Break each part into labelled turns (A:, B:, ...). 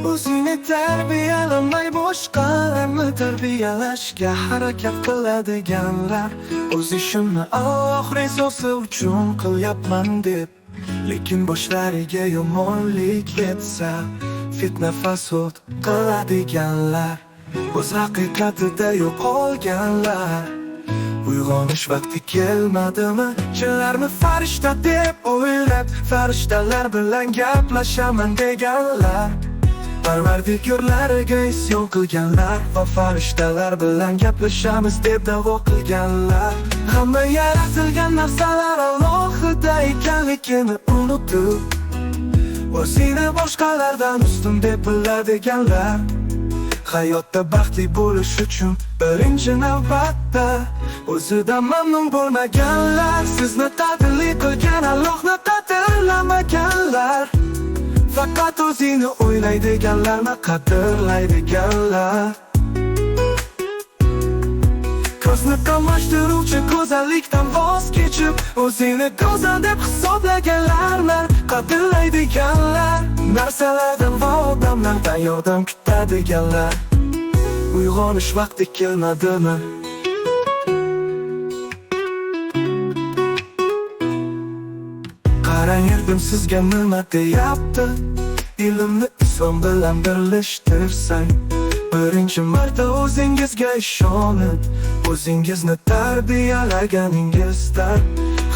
A: O'zini tarbiyalamay boshqalarni tarbiyalashga harakat qiladiganlar. O'z ishimni Alloh rizosi uchun qilyapman deb, lekin boshlariga yomonlik yetsa, fitna fasod qiladiganlar. O'z haqiqatida yo'qolganlar. Uyg'onish vaqti kelmadimi? Jinlarni farishta deb o'ylab, farishtalar bilan gaplashaman deganlar. Parvardigorlariga isyon qilganlar va farishtalar bilan gaplashamiz deb da'vo qilganlar. Hamma yaratilgan narsalar Allohida ekanligini unutib, o'zini boshqalardan ustun deb biladiganlar. Hayotda baxtli bo'lish uchun birinchi navbatda o'zidan mamnun bo'lmaganlar. Sizni qadrli qilgan Allohni qadrlamaganlar. Faqat o'zini o'ylaydiganlarni qadrlaydiganlar. Ko'zni qamashtiruvchi go'zallikdan voz kechib, o'zini go'zal deb hisoblaganlarni qadrlaydiganlar. Narsalardan va odamlardan yordam kutadiganlar. Uyg'onish vaqti kelmadimi? Qarang, ilm sizga nima deyapti? Ilmni islom bilan birlashtirsang, birinchi marta o'zingizga ishonib, o'zingizni tarbiyalaganingizda,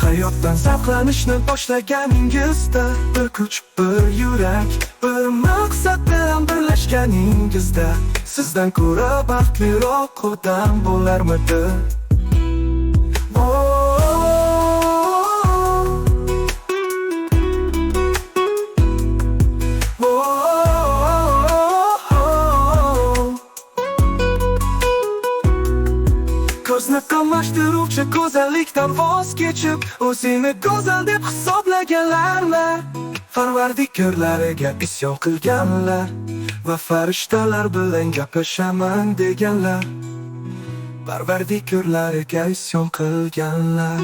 A: hayotdan zavqlanishni boshlaganingizda, bir kuch, bir yurak, bir maqsad bilan birlashganingizda, sizdan ko'ra baxtliroq odam bo'larmidi? Ko'zni qamashtiruvchi go'zallikdan voz kechib, o'zini go'zal deb hisoblaganlarni, Parvardigorlariga isyon qilganlar va farishtalar bilan gaplashaman deganlar. Parvardigorlariga isyon qilganlar.